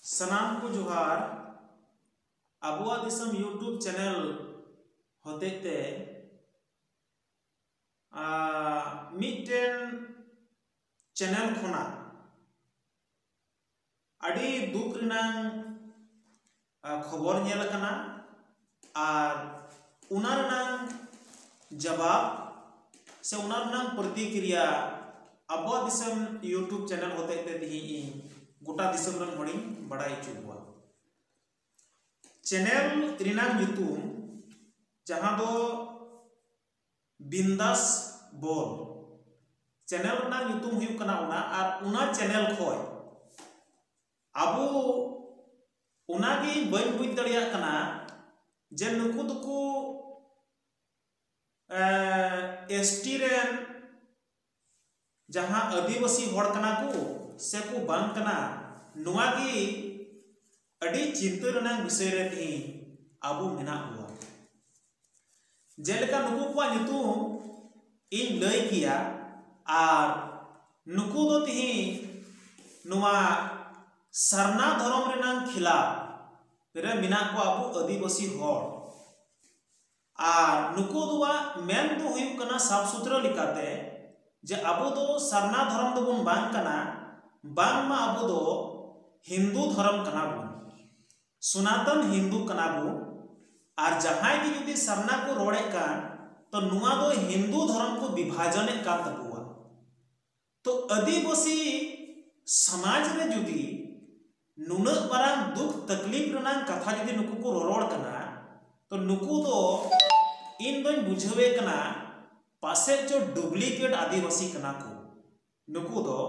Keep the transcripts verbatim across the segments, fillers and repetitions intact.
ᱥᱟᱱᱟᱢ ᱠᱚ ᱡᱚᱦᱟᱨ᱾ ᱟᱵᱚᱣᱟᱜ ᱫᱤᱥᱚᱢ YouTube ᱪᱮᱱᱮᱞ ᱦᱚᱛᱮᱡ ᱛᱮ, ᱟ, ᱢᱤᱫᱴᱮᱱ ᱪᱮᱱᱮᱞ ᱠᱷᱚᱱᱟᱜ ᱟᱹᱰᱤ ᱫᱩᱠ ᱨᱮᱱᱟᱝ, ᱟ, ᱠᱷᱚᱵᱚᱨ ᱧᱮᱞ ᱟᱠᱟᱱᱟ᱾ ᱟᱨ ᱚᱱᱟ ᱨᱮᱱᱟᱝ ᱡᱟᱵᱟᱵ ᱥᱮ ᱚᱱᱟ ᱨᱮᱱᱟᱝ ᱯᱨᱚᱛᱤᱠᱨᱤᱭᱟ ᱟᱵᱚᱣᱟᱜ ᱫᱤᱥᱚᱢ YouTube ᱪᱮᱱᱮᱞ ᱦᱚᱛᱮᱡ ᱛᱮ ᱛᱮᱦᱮᱧ ᱤᱧ ᱜᱚᱴᱟ ᱫᱤᱥᱚᱢ ᱨᱮᱱ ᱦᱚᱲᱤᱧ ᱵᱟᱲᱟᱭ ᱦᱚᱪᱚ ᱠᱚᱣᱟ᱾ ᱪᱮᱱᱮᱞ ᱨᱮᱱᱟᱝ ᱧᱩᱛᱩᱢ, ᱡᱟᱦᱟᱸ ᱫᱚ ᱵᱤᱱᱫᱟᱥ ᱵᱚᱞ, ᱪᱮᱱᱮᱞ ᱨᱮᱱᱟᱜ ᱧᱩᱛᱩᱢ ᱦᱩᱭᱩᱜ ᱠᱟᱱᱟ ᱚᱱᱟ᱾ ᱟᱨ ᱚᱱᱟ ᱪᱮᱱᱮᱞ ᱠᱷᱚᱡ ᱟᱵᱚ, ᱚᱱᱟᱜᱮ ᱵᱟᱹᱧ ᱵᱩᱡᱽ ᱫᱟᱲᱮᱭᱟᱜ ᱠᱟᱱᱟ ᱡᱮ ᱱᱩᱠᱩ ᱫᱚᱠᱚ, ᱮ, ST ᱨᱮᱱ ᱡᱟᱦᱟᱸ ᱟᱹᱫᱤᱵᱟᱹᱥᱤ ᱦᱚᱲ ᱠᱟᱱᱟ ᱠᱚ ᱥᱮ ᱠᱚ ᱵᱟᱝ ᱠᱟᱱᱟ, ᱱᱚᱣᱟ ᱜᱮ ᱟᱹᱰᱤ ᱪᱤᱱᱛᱟᱹ ᱨᱮᱱᱟᱜ ᱵᱤᱥᱚᱭ ᱨᱮ ᱛᱮᱦᱮᱧ ᱟᱵᱚ ᱢᱮᱱᱟᱜ ᱵᱚᱱᱟ᱾ ᱡᱮᱞᱮᱠᱟ ᱱᱩᱠᱩ ᱠᱚᱣᱟᱜ ᱧᱩᱛᱩᱢ ᱤᱧ ᱞᱟᱹᱭ ᱠᱮᱭᱟ, ᱟᱨ ᱱᱩᱠᱩ ᱫᱚ ᱛᱮᱦᱮᱧ ᱱᱚᱣᱟ ᱥᱟᱨᱱᱟ ᱫᱷᱚᱨᱚᱢ ᱨᱮᱱᱟᱝ ᱠᱷᱤᱞᱟᱯ ᱨᱮ ᱢᱮᱱᱟᱜ ᱠᱚᱣᱟ ᱟᱵᱚ ᱟᱹᱫᱤᱵᱟᱹᱥᱤ ᱦᱚᱲ᱾ ᱟᱨ ᱱᱩᱠᱩ ᱫᱚᱣᱟᱜ ᱢᱮᱱ ᱫᱚ ᱦᱩᱭᱩᱜ ᱠᱟᱱᱟ ᱥᱟᱯᱷ ᱥᱩᱛᱨᱟᱹ ᱞᱮᱠᱟᱛᱮ ᱡᱮ ᱟᱵᱚ ᱫᱚ ᱥᱟᱨᱱᱟ ᱫᱷᱚᱨᱚᱢ ᱫᱚᱵᱚᱱ ᱵᱟᱝ ᱠᱟᱱᱟ, ᱵᱟᱝᱢᱟ ᱟᱵᱚ ᱫᱚ ᱦᱤᱱᱫᱩ ᱫᱷᱚᱨᱚᱢ ᱠᱟᱱᱟ ᱵᱚᱱ, ᱥᱚᱱᱟᱛᱚᱱ ᱦᱤᱱᱫᱩ ᱠᱟᱱᱟ ᱵᱚᱱ᱾ ᱟᱨ ᱡᱟᱦᱟᱸᱭ ᱜᱮ ᱡᱩᱫᱤ ᱥᱟᱨᱱᱟ ᱠᱚ ᱨᱚᱲᱮᱫ ᱠᱟᱱ, ᱛᱚ ᱱᱚᱣᱟ ᱫᱚ ᱦᱤᱱᱫᱩ ᱫᱷᱚᱨᱚᱢ ᱠᱚ ᱵᱤᱵᱷᱟᱡᱚᱱᱮᱫ ᱠᱟᱱ ᱛᱟᱵᱚᱣᱟ᱾ ᱛᱚ ᱟᱹᱫᱤᱵᱟᱹᱥᱤ ᱥᱚᱢᱟᱡᱽ ᱨᱮ ᱡᱩᱫᱤ ᱱᱩᱱᱟᱹᱜ ᱢᱟᱨᱟᱝ ᱫᱩᱠ ᱛᱟᱠᱞᱤᱯ ᱨᱮᱱᱟᱜ ᱠᱟᱛᱷᱟ ᱡᱩᱫᱤ ᱱᱩᱠᱩ ᱠᱚ ᱨᱚᱨᱚᱲ ᱠᱟᱱᱟ, ᱛᱚ ᱱᱩᱠᱩ ᱫᱚ ᱤᱧ ᱫᱚᱧ ᱵᱩᱡᱷᱟᱹᱣᱮᱫ ᱠᱟᱱᱟ ᱯᱟᱥᱮᱡ ᱪᱚ ᱰᱩᱯᱞᱤᱠᱮᱴ ᱟᱹᱫᱤᱵᱟᱹᱥᱤ ᱠᱟᱱᱟ ᱠᱚ ᱱᱩᱠᱩ ᱫᱚ᱾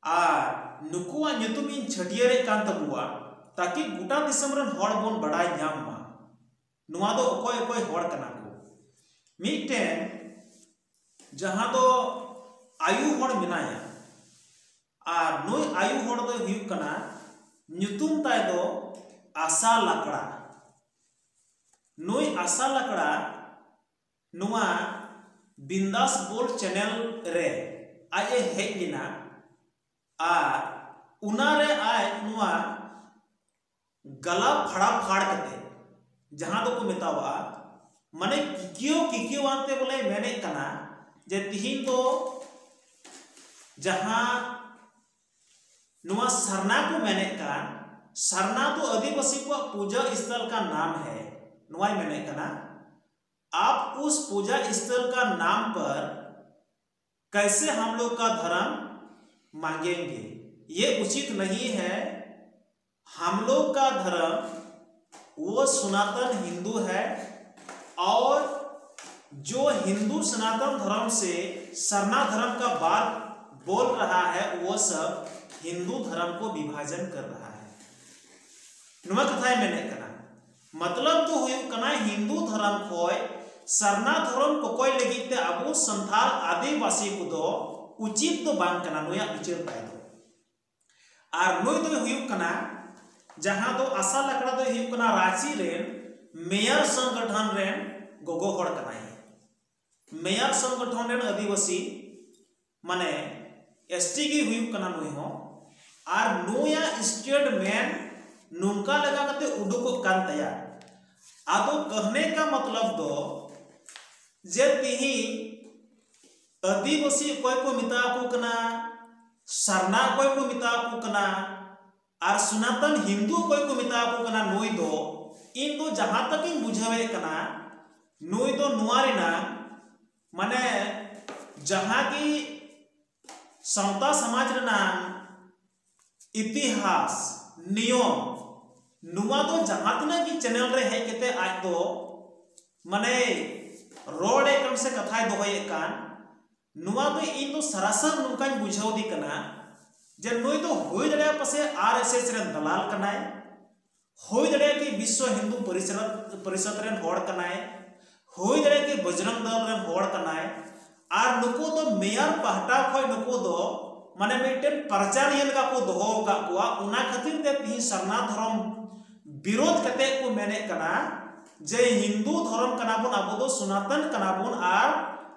ᱟᱨ ᱱᱩᱠᱩᱣᱟᱜ ᱧᱩᱛᱩᱢ ᱤᱧ ᱪᱷᱟᱹᱴᱭᱟᱹᱨᱮᱫ ᱠᱟᱱ ᱛᱟᱵᱚᱣᱟ, ᱛᱟᱠᱤ ᱜᱚᱴᱟ ᱫᱤᱥᱚᱢ ᱨᱮᱱ ᱦᱚᱲ ᱵᱚᱱ ᱵᱟᱰᱟᱭ ᱧᱟᱢ ᱢᱟ ᱱᱚᱣᱟ ᱫᱚ ᱚᱠᱚᱭ ᱚᱠᱚᱭ ᱦᱚᱲ ᱠᱟᱱᱟ ᱠᱚ᱾ ᱢᱤᱫᱴᱮᱱ ᱡᱟᱦᱟᱸ ᱫᱚ ᱟᱭᱩ ᱦᱚᱲ ᱢᱮᱱᱟᱭᱟ, ᱟᱨ ᱱᱩᱭ ᱟᱭᱩ ᱦᱚᱲ ᱫᱚᱭ ᱦᱩᱭᱩᱜ ᱠᱟᱱᱟ, ᱧᱩᱛᱩᱢ ᱛᱟᱭ ᱫᱚ ᱟᱥᱟ ᱞᱟᱠᱲᱟ᱾ ᱱᱩᱭ ᱟᱥᱟ ᱞᱟᱠᱲᱟ ᱱᱚᱣᱟ ᱵᱤᱱᱫᱟᱥ ᱵᱚᱞ ᱪᱮᱱᱮᱞ ᱨᱮ ᱟᱡ ᱮ ᱦᱮᱡ ᱞᱮᱱᱟ, ᱟᱨ ᱚᱱᱟᱨᱮ ᱟᱡ ᱱᱚᱣᱟ ᱜᱟᱞᱟ ᱯᱷᱟᱲᱟ ᱯᱷᱟᱲ ᱠᱟᱛᱮ, ᱡᱟᱦᱟᱸ ᱫᱚᱠᱚ ᱢᱮᱛᱟᱣᱟᱜᱼᱟ, ᱢᱟᱱᱮ ᱠᱤᱠᱤᱭᱟᱹᱣ ᱠᱤᱠᱤᱭᱟᱹᱣ ᱟᱱᱛᱮ ᱵᱚᱞᱮ ᱢᱮᱱᱮᱫ ᱠᱟᱱᱟ ᱡᱮ ᱛᱤᱦᱤᱧ ᱫᱚ ᱡᱟᱦᱟᱸ ᱱᱚᱣᱟ ᱥᱟᱨᱱᱟ ᱠᱚ ᱢᱮᱱᱮᱫ ᱠᱟᱱ, ᱥᱟᱨᱱᱟ ᱫᱚ ᱟᱹᱫᱤᱵᱟᱹᱥᱤ ᱠᱚᱣᱟᱜ ᱯᱩᱡᱟᱹ ᱥᱛᱷᱚᱞ ᱠᱟ ᱱᱟᱢ ᱦᱮ, ᱱᱚᱣᱟᱭ ᱢᱮᱱᱮᱫ ᱠᱟᱱᱟ, आप उस पूजा स्थल का नाम पर कैसे हम लोग का धर्म मांगेंगे? ये उचित नहीं है। हम लोग का धर्म वो सनातन हिंदू है, और जो हिंदू सनातन धर्म से सरना धर्म का बात बोल रहा है, वो सब हिंदू धर्म को विभाजन कर रहा है। ᱱᱚᱣᱟ ᱠᱟᱛᱷᱟᱭ ᱢᱮᱱᱮᱫ ᱠᱟᱱᱟ, ᱢᱚᱛᱞᱚᱵ ᱫᱚ ᱦᱩᱭᱩᱜ ᱠᱟᱱᱟ, ᱦᱤᱱᱫᱩ ᱫᱷᱚᱨᱚᱢ ᱠᱷᱚᱡ ᱥᱟᱨᱱᱟ ᱫᱷᱚᱨᱚᱢ ᱠᱚᱠᱚᱭ ᱞᱟᱹᱜᱤᱫ ᱛᱮ ᱟᱵᱚ ᱥᱟᱱᱛᱟᱲ ᱟᱹᱫᱤᱵᱟᱹᱥᱤ ᱠᱚᱫᱚ ᱩᱪᱤᱛ ᱫᱚ ᱵᱟᱝ ᱠᱟᱱᱟ ᱱᱩᱭᱟᱜ ᱵᱤᱪᱟᱹᱨ ᱛᱟᱭ ᱫᱚ᱾ ᱟᱨ ᱱᱩᱭ ᱫᱚᱭ ᱦᱩᱭᱩᱜ ᱠᱟᱱᱟ ᱡᱟᱦᱟᱸ ᱫᱚ ᱟᱥᱟ ᱞᱟᱠᱲᱟ ᱫᱚᱭ ᱦᱩᱭᱩᱜ ᱠᱟᱱᱟ ᱨᱟᱸᱪᱤ ᱨᱮᱱ ᱢᱮᱭᱟᱨ ᱥᱚᱝᱜᱚᱴᱷᱚᱱ ᱨᱮᱱ ᱜᱚᱜᱚ ᱦᱚᱲ ᱠᱟᱱᱟᱭ᱾ ᱢᱮᱭᱟᱨ ᱥᱚᱝᱜᱚᱴᱷᱚᱱ ᱨᱮᱱ ᱟᱹᱫᱤᱵᱟᱹᱥᱤ, ᱢᱟᱱᱮ ᱮᱥ ᱴᱤ ᱜᱮ ᱦᱩᱭᱩᱜ ᱠᱟᱱᱟ ᱱᱩᱭ ᱦᱚᱸ᱾ ᱟᱨ ᱱᱩᱭᱟᱜ ᱥᱴᱮᱴᱢᱮᱱᱴ ᱱᱚᱝᱠᱟ ᱞᱮᱠᱟ ᱠᱟᱛᱮ ᱩᱰᱩᱠᱚᱜ ᱠᱟᱱ ᱛᱟᱭᱟ᱾ ᱟᱫᱚ ᱠᱟᱦᱱᱮ ᱠᱟ ᱢᱚᱛᱞᱚᱵ ᱫᱚ ᱡᱮ ᱛᱤᱦᱤᱧ ᱟᱹᱫᱤᱵᱟᱹᱥᱤ ᱚᱠᱚᱭ ᱠᱚ ᱢᱮᱛᱟ ᱠᱚ ᱠᱟᱱᱟ, ᱥᱟᱨᱱᱟ ᱚᱠᱚᱭ ᱠᱚ ᱢᱮᱛᱟ ᱠᱚ ᱠᱟᱱᱟ, ᱟᱨ ᱥᱚᱱᱟᱛᱚᱱ ᱦᱤᱱᱫᱩ ᱚᱠᱚᱭ ᱠᱚ ᱢᱮᱛᱟ ᱠᱚ ᱠᱟᱱᱟ, ᱱᱩᱭ ᱫᱚ, ᱤᱧ ᱫᱚ ᱡᱟᱦᱟᱸ ᱛᱟᱠᱤᱧ ᱵᱩᱡᱷᱟᱹᱣᱮᱫ ᱠᱟᱱᱟ, ᱱᱩᱭ ᱫᱚ ᱱᱚᱣᱟ ᱨᱮᱱᱟᱜ, ᱢᱟᱱᱮ, ᱡᱟᱦᱟᱸ ᱜᱮ ᱥᱟᱶᱛᱟ ᱥᱚᱢᱟᱡᱽ ᱨᱮᱱᱟᱜ ᱤᱛᱤᱦᱟᱥ, ᱱᱤᱭᱚᱢ, ᱱᱚᱣᱟ ᱫᱚ ᱡᱟᱦᱟᱸ ᱛᱤᱱᱟᱹᱜ ᱜᱮ ᱪᱮᱱᱮᱞ ᱨᱮ ᱦᱮᱡ ᱠᱟᱛᱮ ᱟᱡ ᱫᱚ, ᱢᱟᱱᱮ, ᱨᱚᱲᱮᱫ ᱠᱟᱱ ᱥᱮ ᱠᱟᱛᱷᱟᱭ ᱫᱚᱦᱚᱭᱮᱫ ᱠᱟᱱ, ᱱᱚᱣᱟ ᱫᱚ ᱤᱧ ᱫᱚ ᱥᱟᱨᱟᱥᱟᱨ ᱱᱚᱝᱠᱟᱧ ᱵᱩᱡᱷᱟᱹᱣ ᱫᱤ ᱠᱟᱱᱟ ᱡᱮ ᱱᱩᱭ ᱫᱚ ᱦᱩᱭ ᱫᱟᱲᱮᱭᱟᱜᱼᱟ ᱯᱟᱥᱮ ᱟᱨ ᱮᱥ ᱮᱥ ᱨᱮᱱ ᱫᱟᱞᱟᱞ ᱠᱟᱱᱟᱭ, ᱦᱩᱭ ᱫᱟᱲᱮᱭᱟᱜᱼᱟ ᱠᱤ ᱵᱤᱥᱥᱚ ᱦᱤᱱᱫᱩ ᱯᱚᱨᱤᱥᱚᱫ, ᱯᱚᱨᱤᱥᱚᱫ ᱨᱮᱱ ᱦᱚᱲ ᱠᱟᱱᱟᱭ, ᱦᱩᱭ ᱫᱟᱲᱮᱭᱟᱜᱼᱟ ᱠᱤ ᱵᱚᱡᱽᱨᱚᱝ ᱫᱚᱞ ᱨᱮᱱ ᱦᱚᱲ ᱠᱟᱱᱟᱭ᱾ ᱟᱨ ᱱᱩᱠᱩ ᱫᱚ ᱢᱮᱭᱟᱨ ᱯᱟᱦᱴᱟ ᱠᱷᱚᱱ ᱱᱩᱠᱩ ᱫᱚ, ᱢᱟᱱᱮ, ᱢᱤᱫᱴᱮᱱ ᱯᱨᱚᱪᱟᱨᱤᱭᱟᱹ ᱞᱮᱠᱟ ᱠᱚ ᱫᱚᱦᱚ ᱟᱠᱟᱫ ᱠᱚᱣᱟ᱾ ᱚᱱᱟ ᱠᱷᱟᱹᱛᱤᱨ ᱛᱮ ᱛᱤᱦᱤᱧ ᱥᱟᱨᱱᱟ ᱫᱷᱚᱨᱚᱢ ᱵᱤᱨᱳᱫᱷ ᱠᱟᱛᱮ ᱠᱚ ᱢᱮᱱᱮᱫ ᱠᱟᱱᱟ ᱡᱮ ᱦᱤᱱᱫᱩ ᱫᱷᱚᱨᱚᱢ ᱠᱟᱱᱟ ᱵᱚᱱ, ᱟᱵᱚ ᱫᱚ ᱥᱚᱱᱟᱛᱚᱱ ᱠᱟᱱᱟ ᱵᱚᱱ, ᱟᱨ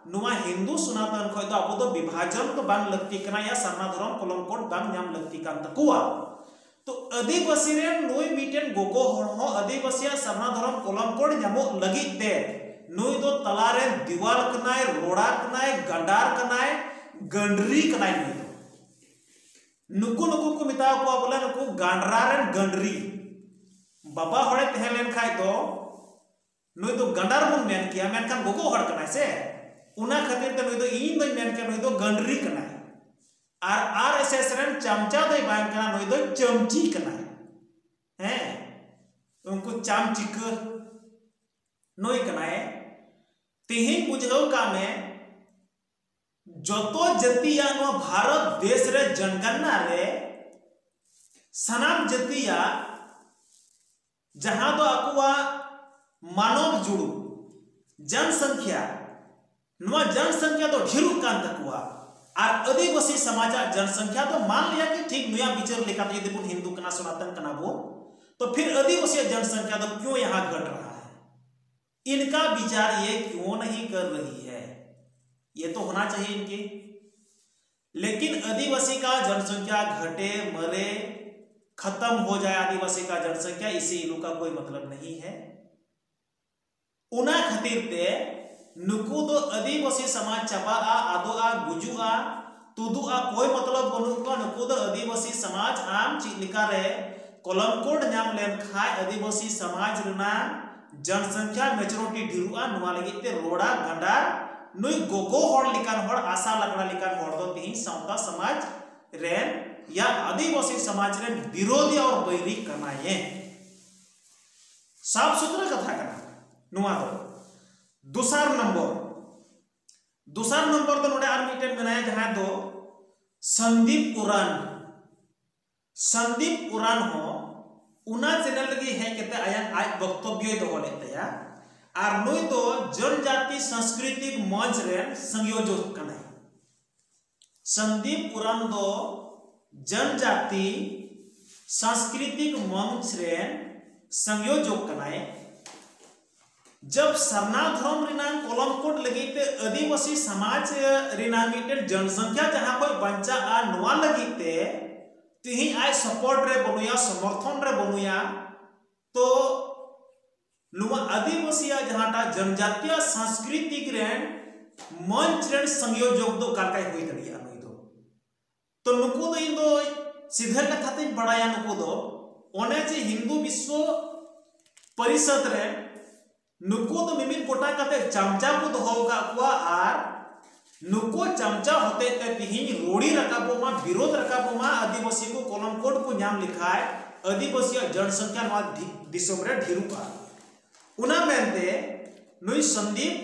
ᱱᱚᱣᱟ ᱦᱤᱱᱫᱩ ᱥᱚᱱᱟᱛᱚᱱ ᱠᱷᱚᱱ ᱫᱚ ᱟᱵᱚ ᱫᱚ ᱵᱤᱵᱷᱟᱡᱚᱱ ᱫᱚ ᱵᱟᱝ ᱞᱟᱹᱠᱛᱤ ᱠᱟᱱᱟ, ᱭᱟ ᱥᱟᱨᱱᱟ ᱫᱷᱚᱨᱚᱢ ᱠᱚᱞᱚᱢ ᱠᱳᱰ ᱵᱟᱝ ᱧᱟᱢ ᱞᱟᱹᱠᱛᱤ ᱠᱟᱱ ᱛᱟᱠᱚᱣᱟ᱾ ᱛᱚ ᱟᱹᱫᱤᱵᱟᱹᱥᱤ ᱨᱮᱱ ᱱᱩᱭ ᱢᱤᱫᱴᱮᱱ ᱜᱚᱜᱚ ᱦᱚᱲ ᱦᱚᱸ ᱟᱹᱫᱤᱵᱟᱹᱥᱤᱭᱟᱜ ᱥᱟᱨᱱᱟ ᱫᱷᱚᱨᱚᱢ ᱠᱚᱞᱚᱢ ᱠᱳᱰ ᱧᱟᱢᱚᱜ ᱞᱟᱹᱜᱤᱫ ᱛᱮ ᱱᱩᱭ ᱫᱚ ᱛᱟᱞᱟᱨᱮ ᱫᱤᱣᱟᱞ ᱠᱟᱱᱟᱭ, ᱨᱚᱲᱟ ᱠᱟᱱᱟᱭ, ᱜᱟᱸᱰᱟᱨ ᱠᱟᱱᱟᱭ, ᱜᱟᱹᱰᱨᱤ ᱠᱟᱱᱟᱭ ᱱᱩᱭ ᱫᱚ᱾ ᱱᱩᱠᱩ ᱱᱩᱠᱩ ᱠᱚ ᱢᱮᱛᱟ ᱠᱚᱣᱟ ᱵᱚᱞᱮ ᱱᱩᱠᱩ ᱜᱟᱸᱰᱨᱟ ᱨᱮᱱ ᱜᱟᱹᱰᱨᱤ᱾ ᱵᱟᱵᱟ ᱦᱚᱲᱮ ᱛᱟᱦᱮᱸ ᱞᱮᱱ ᱠᱷᱟᱡ ᱫᱚ ᱱᱩᱭ ᱫᱚ ᱜᱟᱸᱰᱟᱨ ᱵᱚᱱ ᱢᱮᱱ ᱠᱮᱭᱟ, ᱢᱮᱱᱠᱷᱟᱱ ᱜᱚᱜᱚ ᱦᱚᱲ ᱠᱟᱱᱟᱭ ᱥᱮ, ᱚᱱᱟ ᱠᱷᱟᱹᱛᱤᱨ ᱛᱮ ᱱᱩᱭ ᱫᱚ, ᱤᱧ ᱫᱚᱧ ᱢᱮᱱ ᱠᱮᱭᱟ ᱱᱩᱭ ᱫᱚ ᱜᱟᱹᱰᱨᱤ ᱠᱟᱱᱟᱭ᱾ ᱟᱨ ᱟᱨ ᱮᱥ ᱮᱥ ᱨᱮᱱ ᱪᱟᱢᱪᱟ ᱫᱚᱭ ᱵᱟᱝ ᱠᱟᱱᱟ, ᱱᱩᱭ ᱫᱚ ᱪᱟᱢᱪᱤ ᱠᱟᱱᱟᱭ᱾ ᱦᱮᱸ, ᱩᱱᱠᱩ ᱪᱟᱢᱪᱤᱠᱟᱹ ᱱᱩᱭ ᱠᱟᱱᱟᱭ᱾ ᱛᱮᱦᱮᱧ ᱵᱩᱡᱷᱟᱹᱣ ᱠᱟᱜ ᱢᱮ, ᱡᱚᱛᱚ ᱡᱟᱹᱛᱤᱭᱟᱜ ᱱᱚᱣᱟ ᱵᱷᱟᱨᱚᱛ ᱫᱮᱥ ᱨᱮ ᱡᱚᱱᱜᱚᱱᱱᱟ ᱨᱮ ᱥᱟᱱᱟᱢ ᱡᱟᱹᱛᱤᱭᱟᱜ ᱡᱟᱦᱟᱸ ᱫᱚ ᱟᱠᱚᱣᱟᱜ ᱢᱟᱱᱚᱵ ᱡᱩᱲᱩ, ᱡᱚᱱᱥᱚᱝᱠᱷᱭᱟ, ᱱᱚᱣᱟ ᱡᱚᱱᱥᱚᱝᱠᱷᱭᱟ ᱫᱚ ᱰᱷᱮᱨᱚᱜ ᱠᱟᱱ ᱛᱟᱠᱚᱣᱟ᱾ ᱟᱨ ᱟᱹᱫᱤᱵᱟᱹᱥᱤ ᱥᱚᱢᱟᱡᱟᱜ ᱡᱚᱱᱥᱚᱝᱠᱷᱭᱟ ᱫᱚ, ᱢᱟᱱ ᱞᱤᱭᱟ ᱠᱤ ᱴᱷᱤᱠ ᱱᱚᱣᱟ ᱵᱤᱪᱟᱹᱨ ᱞᱮᱠᱟᱛᱮ ᱡᱩᱫᱤ ᱵᱚᱱ ᱦᱤᱱᱫᱩ ᱠᱟᱱᱟ, ᱥᱚᱱᱟᱛᱚᱱ ᱠᱟᱱᱟ ᱵᱚᱱ, ᱛᱚ ᱯᱷᱤᱨ ᱟᱹᱫᱤᱵᱟᱹᱥᱤᱭᱟᱜ ᱡᱚᱱᱥᱚᱝᱠᱷᱭᱟ ᱫᱚ ᱠᱭᱚᱸ ᱭᱟᱦᱟᱸ ᱜᱷᱟᱴ ᱨᱟᱦᱟ ᱦᱟᱭ? ᱤᱱᱠᱟ ᱵᱤᱪᱟᱨ ᱭᱮ ᱠᱭᱚᱸ ᱱᱟᱦᱤ ᱠᱟᱨ ᱨᱟᱦᱤ ᱦᱟᱭ? ᱭᱮ ᱛᱚ ᱦᱳᱱᱟ ᱪᱟᱦᱤᱭᱮ ᱤᱱᱠᱮ, ᱞᱮᱠᱤᱱ ᱟᱹᱫᱤᱵᱟᱹᱥᱤ ᱠᱟ ᱡᱚᱱᱥᱚᱝᱠᱷᱭᱟ ᱜᱷᱟᱴᱮ ᱢᱟᱨᱮ ᱠᱷᱟᱛᱟᱢ ᱦᱳ ᱡᱟᱭᱮ, ᱟᱹᱫᱤᱵᱟᱹᱥᱤ ᱠᱟ ᱡᱚᱱᱥᱚᱝᱠᱷᱭᱟ ᱤᱥᱮ ᱤᱱ ᱞᱳᱜ ᱠᱟ ᱠᱳᱭ ᱢᱚᱛᱞᱚᱵ ᱱᱟᱦᱤ ᱦᱟᱭ᱾ ᱚᱱᱟ ᱠᱷᱟᱹᱛᱤᱨ ᱛᱮ ᱱᱩᱠᱩ ᱫᱚ ᱟᱹᱫᱤᱵᱟᱹᱥᱤ ᱥᱚᱢᱟᱡᱽ ᱪᱟᱵᱟᱜᱼᱟ, ᱟᱫᱚᱜᱼᱟ, ᱜᱩᱡᱩᱜᱼᱟ, ᱛᱩᱫᱩᱜᱼᱟ, ᱠᱳᱭ ᱢᱚᱛᱞᱚᱵ ᱵᱟᱹᱱᱩᱜ ᱠᱚᱣᱟ᱾ ᱱᱩᱠᱩ ᱫᱚ ᱟᱹᱫᱤᱵᱟᱹᱥᱤ ᱥᱚᱢᱟᱡᱽ ᱟᱢ ᱪᱮᱫ ᱞᱮᱠᱟᱨᱮ ᱠᱚᱞᱚᱢ ᱠᱳᱰ ᱧᱟᱢ ᱞᱮᱱᱠᱷᱟᱱ ᱟᱹᱫᱤᱵᱟᱹᱥᱤ ᱥᱚᱢᱟᱡᱽ ᱨᱮᱱᱟᱜ ᱡᱚᱱᱥᱚᱝᱠᱷᱭᱟ ᱢᱮᱪᱩᱨᱤᱴᱤ ᱰᱷᱮᱨᱚᱜᱼᱟ, ᱱᱚᱣᱟ ᱞᱟᱹᱜᱤᱫ ᱛᱮ ᱨᱚᱲᱟ ᱜᱟᱸᱰᱟᱨ ᱱᱩᱭ ᱜᱚᱜᱚ ᱦᱚᱲ ᱞᱮᱠᱟᱱ ᱦᱚᱲ, ᱟᱥᱟ ᱞᱟᱠᱲᱟ ᱞᱮᱠᱟᱱ ᱦᱚᱲ ᱫᱚ ᱛᱮᱦᱮᱧ ᱥᱟᱶᱛᱟ ᱥᱚᱢᱟᱡᱽ ᱨᱮᱱ ᱭᱟ ᱟᱹᱫᱤᱵᱟᱹᱥᱤ ᱥᱚᱢᱟᱡᱽ ᱨᱮᱱ ᱵᱤᱨᱳᱫᱷᱤ ᱟᱨ ᱵᱟᱹᱭᱨᱤ ᱠᱟᱱᱟᱭᱮ᱾ ᱥᱟᱯᱷ ᱥᱩᱛᱨᱟᱹ ᱠᱟᱛᱷᱟ ᱠᱟᱱᱟ ᱱᱚᱣᱟ ᱫᱚ᱾ ᱫᱚᱥᱟᱨ ᱱᱚᱢᱵᱚᱨ, ᱫᱚᱥᱟᱨ ᱱᱚᱢᱵᱚᱨ ᱫᱚ ᱱᱚᱰᱮ ᱟᱨ ᱢᱤᱫᱴᱮᱱ ᱢᱮᱱᱟᱭᱟ, ᱡᱟᱦᱟᱸᱭ ᱫᱚ ᱥᱚᱱᱫᱤᱯ ᱩᱨᱟᱱ᱾ ᱥᱚᱱᱫᱤᱯ ᱩᱨᱟᱱ ᱦᱚᱸ ᱚᱱᱟ ᱪᱮᱱᱮᱞ ᱨᱮᱜᱮ ᱦᱮᱡ ᱠᱟᱛᱮ ᱟᱭᱟᱜ ᱟᱡ ᱵᱚᱠᱛᱚᱵᱭᱚᱭ ᱫᱚᱦᱚ ᱞᱮᱫ ᱛᱟᱭᱟ᱾ ᱟᱨ ᱱᱩᱭ ᱫᱚ ᱡᱚᱱᱡᱟᱛᱤ ᱥᱟᱝᱥᱠᱨᱤᱛᱤᱠ ᱢᱚᱧᱪ ᱨᱮᱱ ᱥᱚᱝᱭᱳᱡᱚᱠ ᱠᱟᱱᱟᱭ᱾ ᱥᱚᱱᱫᱤᱯ ᱩᱨᱟᱱ ᱫᱚ ᱡᱚᱱᱡᱟᱛᱤ ᱥᱟᱝᱥᱠᱨᱤᱛᱤᱠ ᱢᱚᱧᱪ ᱨᱮᱱ ᱥᱚᱝᱭᱳᱡᱚᱠ ᱠᱟᱱᱟᱭ᱾ ᱡᱟᱵ ᱥᱟᱨᱱᱟ ᱫᱷᱚᱨᱚᱢ ᱨᱮᱱᱟᱜ ᱠᱚᱞᱚᱢ ᱠᱳᱰ ᱞᱟᱹᱜᱤᱫ ᱛᱮ ᱟᱹᱫᱤᱵᱟᱹᱥᱤ ᱥᱚᱢᱟᱡᱽ ᱨᱮᱱᱟᱜ ᱢᱤᱫᱴᱮᱱ ᱡᱚᱱᱥᱚᱝᱠᱷᱭᱟ ᱡᱟᱦᱟᱸ ᱠᱷᱚᱱ ᱵᱟᱧᱪᱟᱜᱼᱟ, ᱱᱚᱣᱟ ᱞᱟᱹᱜᱤᱫ ᱛᱮ ᱛᱤᱦᱤᱧ ᱟᱡ ᱥᱟᱯᱳᱨᱴ ᱨᱮ ᱵᱟᱹᱱᱩᱭᱟ, ᱥᱚᱢᱚᱨᱛᱷᱚᱱ ᱨᱮ ᱵᱟᱹᱱᱩᱭᱟ, ᱛᱚ ᱱᱚᱣᱟ ᱟᱹᱫᱤᱵᱟᱹᱥᱤᱭᱟᱜ ᱡᱟᱦᱟᱸᱴᱟᱜ ᱡᱚᱱᱡᱟᱛᱤᱭᱟ ᱥᱟᱝᱥᱠᱨᱤᱛᱤᱠ ᱨᱮᱱ ᱢᱚᱧᱪ ᱨᱮᱱ ᱥᱚᱝᱭᱳᱡᱚᱠ ᱫᱚ ᱚᱠᱟ ᱞᱮᱠᱟᱭ ᱦᱩᱭ ᱫᱟᱲᱮᱭᱟᱜᱼᱟ ᱱᱩᱭ ᱫᱚ? ᱛᱚ ᱱᱩᱠᱩ ᱫᱚ ᱤᱧ ᱫᱚ ᱥᱤᱫᱷᱟᱹ ᱠᱟᱛᱷᱟ ᱛᱤᱧ ᱵᱟᱲᱟᱭᱟ, ᱱᱩᱠᱩ ᱫᱚ ᱚᱱᱮ ᱡᱮ ᱦᱤᱱᱫᱩ ᱵᱤᱥᱥᱚ ᱯᱚᱨᱤᱥᱚᱫᱽ ᱨᱮ ᱱᱩᱠᱩ ᱫᱚ ᱢᱤᱢᱤᱫ ᱜᱚᱴᱟᱝ ᱠᱟᱛᱮ ᱪᱟᱢᱪᱟ ᱠᱚ ᱫᱚᱦᱚ ᱟᱠᱟᱫ ᱠᱚᱣᱟ, ᱟᱨ ᱱᱩᱠᱩ ᱪᱟᱢᱪᱟ ᱦᱚᱛᱮᱡ ᱛᱮ ᱛᱤᱦᱤᱧ ᱨᱩᱲᱤ ᱨᱟᱠᱟᱵᱚᱜ ᱢᱟ, ᱵᱤᱨᱳᱫ ᱨᱟᱠᱟᱵᱚᱜ ᱢᱟ, ᱟᱹᱫᱤᱵᱟᱹᱥᱤ ᱠᱚ ᱠᱚᱞᱚᱢ ᱠᱳᱰ ᱠᱚ ᱧᱟᱢ ᱞᱮᱠᱷᱟᱡ ᱟᱹᱫᱤᱵᱟᱹᱥᱤᱭᱟᱜ ᱡᱚᱱᱥᱚᱝᱠᱷᱟ ᱱᱚᱣᱟ ᱫᱤ-, ᱫᱤᱥᱚᱢ ᱨᱮ ᱰᱷᱮᱨᱚᱜᱼᱟ᱾ ᱚᱱᱟ ᱢᱮᱱᱛᱮ ᱱᱩᱭ ᱥᱚᱱᱫᱤᱯ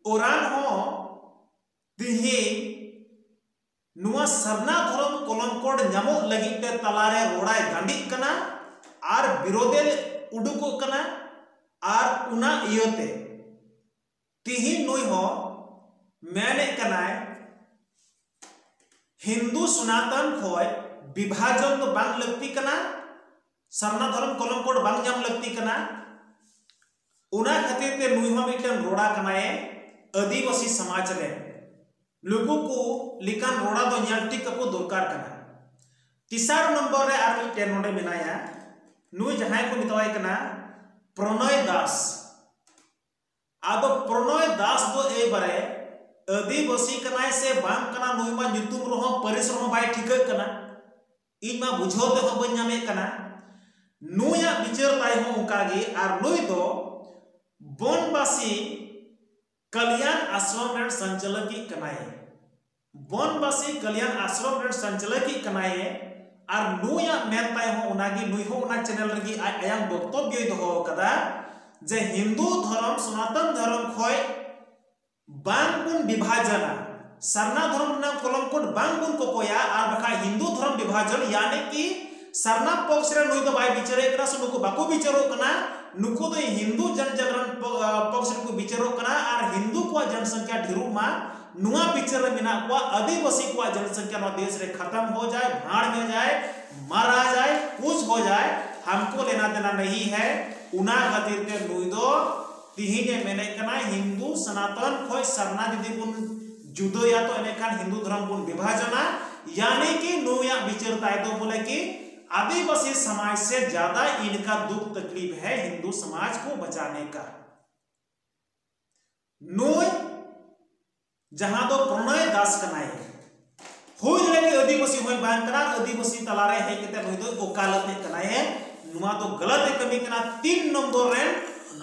ᱳᱨᱟᱱ ᱦᱚᱸ ᱛᱤᱦᱤᱧ ᱱᱚᱣᱟ ᱥᱟᱨᱱᱟ ᱫᱷᱚᱨᱚᱢ ᱠᱚᱞᱚᱢ ᱠᱳᱰ ᱧᱟᱢᱚᱜ ᱞᱟᱹᱜᱤᱫ ᱛᱮ ᱛᱟᱞᱟᱨᱮ ᱨᱚᱲᱟᱭ ᱜᱟᱸᱰᱤᱜ ᱠᱟᱱᱟ ᱟᱨ ᱵᱤᱨᱳᱫᱷᱮ ᱩᱰᱩᱠᱚᱜ ᱠᱟᱱᱟ᱾ ᱟᱨ ᱚᱱᱟ ᱤᱭᱟᱹᱛᱮ ᱛᱤᱦᱤᱧ ᱱᱩᱭ ᱦᱚᱸ ᱢᱮᱱᱮᱫ ᱠᱟᱱᱟᱭ, ᱦᱤᱱᱫᱩ ᱥᱚᱱᱟᱛᱚᱱ ᱠᱷᱚᱡ ᱵᱤᱵᱷᱟᱡᱚᱱ ᱫᱚ ᱵᱟᱝ ᱞᱟᱹᱠᱛᱤ ᱠᱟᱱᱟ, ᱥᱟᱨᱱᱟ ᱫᱷᱚᱨᱚᱢ ᱠᱚᱞᱚᱢ ᱠᱳᱰ ᱵᱟᱝ ᱧᱟᱢ ᱞᱟᱹᱠᱛᱤ ᱠᱟᱱᱟ᱾ ᱚᱱᱟ ᱠᱷᱟᱹᱛᱤᱨ ᱛᱮ ᱱᱩᱭ ᱦᱚᱸ ᱢᱤᱫᱴᱮᱱ ᱨᱚᱲᱟ ᱠᱟᱱᱟᱭ ᱟᱹᱫᱤᱵᱟᱹᱥᱤ ᱥᱚᱢᱟᱡᱽ ᱨᱮ᱾ ᱱᱩᱠᱩ ᱠᱚ ᱞᱮᱠᱟᱱ ᱨᱚᱲᱟ ᱫᱚ ᱧᱮᱞ ᱴᱷᱤᱠ ᱠᱟᱠᱚ ᱫᱚᱨᱠᱟᱨ ᱠᱟᱱᱟ᱾ ᱛᱮᱥᱟᱨ ᱱᱚᱢᱵᱚᱨ ᱨᱮ ᱟᱨ ᱢᱤᱫᱴᱮᱱ ᱱᱚᱰᱮ ᱢᱮᱱᱟᱭᱟ, ᱱᱩᱭ ᱡᱟᱦᱟᱸᱭ ᱠᱚ ᱢᱮᱛᱟᱣᱟᱭ ᱠᱟᱱᱟ ᱯᱨᱚᱱᱚᱭ ᱫᱟᱥ᱾ ᱟᱫᱚ ᱯᱨᱚᱱᱚᱭ ᱫᱟᱥ ᱫᱚ ᱮᱭᱵᱟᱨᱮ ᱟᱹᱫᱤᱵᱟᱹᱥᱤ ᱠᱟᱱᱟᱭ ᱥᱮ ᱵᱟᱝ ᱠᱟᱱᱟ, ᱱᱩᱭ ᱢᱟ ᱧᱩᱛᱩᱢ ᱨᱮᱦᱚᱸ ᱯᱟᱹᱨᱤᱥ ᱨᱮᱦᱚᱸ ᱵᱟᱭ ᱴᱷᱤᱠᱟᱹᱜ ᱠᱟᱱᱟ᱾ ᱤᱧ ᱢᱟ ᱵᱩᱡᱷᱟᱹᱣ ᱛᱮᱦᱚᱸ ᱵᱟᱹᱧ ᱧᱟᱢᱮᱫ ᱠᱟᱱᱟ᱾ ᱱᱩᱭᱟᱜ ᱵᱤᱪᱟᱹᱨ ᱛᱟᱭ ᱦᱚᱸ ᱚᱱᱠᱟ ᱜᱮ, ᱟᱨ ᱱᱩᱭ ᱫᱚ ᱵᱚᱱᱵᱟᱥᱤ ᱠᱟᱞᱭᱟᱱ ᱟᱥᱨᱚᱢ ᱨᱮᱱ ᱥᱚᱧᱪᱟᱞᱚᱠᱤᱡ ᱠᱟᱱᱟᱭ᱾ ᱵᱚᱱᱵᱟᱥᱤ ᱠᱟᱞᱭᱟᱱ ᱟᱥᱨᱚᱢ ᱨᱮᱱ ᱥᱚᱧᱪᱟᱞᱚᱠᱤᱡ ᱠᱟᱱᱟᱭ᱾ ᱟᱨ ᱱᱩᱭᱟᱜ ᱢᱮᱱ ᱛᱟᱭ ᱦᱚᱸ ᱚᱱᱟᱜᱮ, ᱱᱩᱭ ᱦᱚᱸ ᱚᱱᱟ ᱪᱮᱱᱮᱞ ᱨᱮᱜᱮ ᱟᱡ ᱟᱭᱟᱝ ᱵᱚᱠᱛᱚᱵᱭᱚᱭ ᱫᱚᱦᱚ ᱟᱠᱟᱫᱟ ᱡᱮ ᱦᱤᱱᱫᱩ ᱫᱷᱚᱨᱚᱢ, ᱥᱚᱱᱟᱛᱚᱱ ᱫᱷᱚᱨᱚᱢ ᱠᱷᱚᱡ ᱵᱟᱝ ᱵᱚᱱ ᱵᱤᱵᱷᱟᱡᱚᱱᱟ, ᱥᱟᱨᱱᱟ ᱫᱷᱚᱨᱚᱢ ᱨᱮᱱᱟᱜ ᱠᱚᱞᱚᱢ ᱠᱳᱰ ᱵᱟᱝ ᱵᱚᱱ ᱠᱚᱠᱚᱭᱟ, ᱟᱨ ᱵᱟᱠᱷᱟᱡ ᱦᱤᱱᱫᱩ ᱫᱷᱚᱨᱚᱢ ᱵᱤᱵᱷᱟᱡᱚᱱ, ᱭᱟᱱᱤ ᱠᱤ ᱥᱟᱨᱱᱟ ᱯᱚᱠᱥ ᱨᱮ ᱱᱩᱭ ᱫᱚ ᱵᱟᱭ ᱵᱤᱪᱟᱹᱨᱮᱫ ᱠᱟᱱᱟ, ᱥᱮ ᱱᱩᱠᱩ ᱵᱟᱠᱚ ᱵᱤᱪᱟᱹᱨᱚᱜ ᱠᱟᱱᱟ, ᱱᱩᱠᱩ ᱫᱚ ᱦᱤᱱᱫᱩ ᱡᱚᱱ ᱡᱟᱜᱨᱚᱱ ᱯᱚ-, ᱯᱚᱠᱥ ᱨᱮᱠᱚ ᱵᱤᱪᱟᱹᱨᱚᱜ ᱠᱟᱱᱟ᱾ ᱟᱨ ᱦᱤᱱᱫᱩ ᱠᱚᱣᱟᱜ ᱡᱚᱱᱥᱚᱝᱠᱷᱟ ᱰᱷᱮᱨᱚᱜ ᱢᱟ, ᱱᱚᱣᱟ ᱵᱤᱪᱟᱹᱨ ᱨᱮ ᱢᱮᱱᱟᱜ ᱠᱚᱣᱟ, ᱟᱹᱫᱤᱵᱟᱹᱥᱤ ᱠᱚᱣᱟᱜ ᱡᱚᱱᱥᱚᱝᱠᱷᱟ ᱱᱚᱣᱟ ᱫᱮᱥ ᱨᱮ ᱠᱷᱟᱛᱟᱢ ᱦᱳ ᱡᱟᱭ, ᱵᱷᱟᱸᱲ ᱦᱳ ᱡᱟᱭ, ᱢᱟᱨᱟ ᱡᱟᱭ, ᱠᱩᱪ ᱦᱳ ᱡᱟᱭ, ᱦᱟᱢᱠᱳ ᱞᱮᱱᱟ ᱫᱮᱱᱟ ᱱᱟᱦᱤ ᱦᱟᱭ᱾ ᱚᱱᱟ ᱠᱷᱟᱹᱛᱤᱨ ᱛᱮ ᱱᱩᱭ ᱫᱚ ᱛᱤᱦᱤᱧ ᱮ ᱢᱮᱱᱮᱫ ᱠᱟᱱᱟ, ᱦᱤᱱᱫᱩ ᱥᱚᱱᱟᱛᱚᱱ ᱠᱷᱚᱡ ᱥᱟᱨᱱᱟ ᱡᱩᱫᱤ ᱵᱚᱱ ᱡᱩᱫᱟᱹᱭᱟ, ᱛᱚ ᱮᱱᱮᱠᱷᱟᱱ ᱦᱤᱱᱫᱩ ᱫᱷᱚᱨᱚᱢ ᱵᱚᱱ ᱵᱤᱵᱷᱟᱡᱚᱱᱟ, यानी कि ᱱᱩᱭᱟᱜ ᱵᱤᱪᱟᱹᱨ ᱛᱟᱭ ᱫᱚ ᱵᱚᱞᱮ ᱠᱤ ᱟᱹᱫᱤᱵᱟᱹᱥᱤ ᱥᱚᱢᱟᱡᱽ ᱥᱮ ᱡᱟᱫᱟ ᱤᱱᱠᱟ ᱫᱩᱠᱷ ᱛᱟᱠᱞᱤᱯ ᱦᱮ ᱦᱤᱱᱫᱩ ᱥᱚᱢᱟᱡᱽ ᱠᱚ ᱵᱟᱪᱟᱱᱮ ᱠᱟ᱾ ᱱᱩᱭ ᱡᱟᱦᱟᱸ ᱫᱚ ᱯᱨᱚᱱᱚᱭ ᱫᱟᱥ ᱠᱟᱱᱟᱭ, ᱦᱩᱭ ᱫᱟᱲᱮᱭᱟᱜᱼᱟ ᱟᱹᱫᱤᱵᱟᱹᱥᱤ ᱦᱚᱸᱭ ᱵᱟᱝ ᱠᱟᱱᱟ, ᱟᱹᱫᱤᱵᱟᱹᱥᱤ ᱛᱟᱞᱟᱨᱮ ᱦᱮᱡ ᱠᱟᱛᱮ ᱱᱩᱭ ᱫᱚ ᱚᱠᱟᱞᱟᱛᱮ ᱠᱟᱱᱟᱭ᱾ ᱱᱚᱣᱟ ᱫᱚ ᱜᱟᱞᱟᱛ ᱮ ᱠᱟᱹᱢᱤ ᱠᱟᱱᱟ᱾ ᱛᱤᱱ ᱱᱚᱢᱵᱚᱨ ᱨᱮᱱ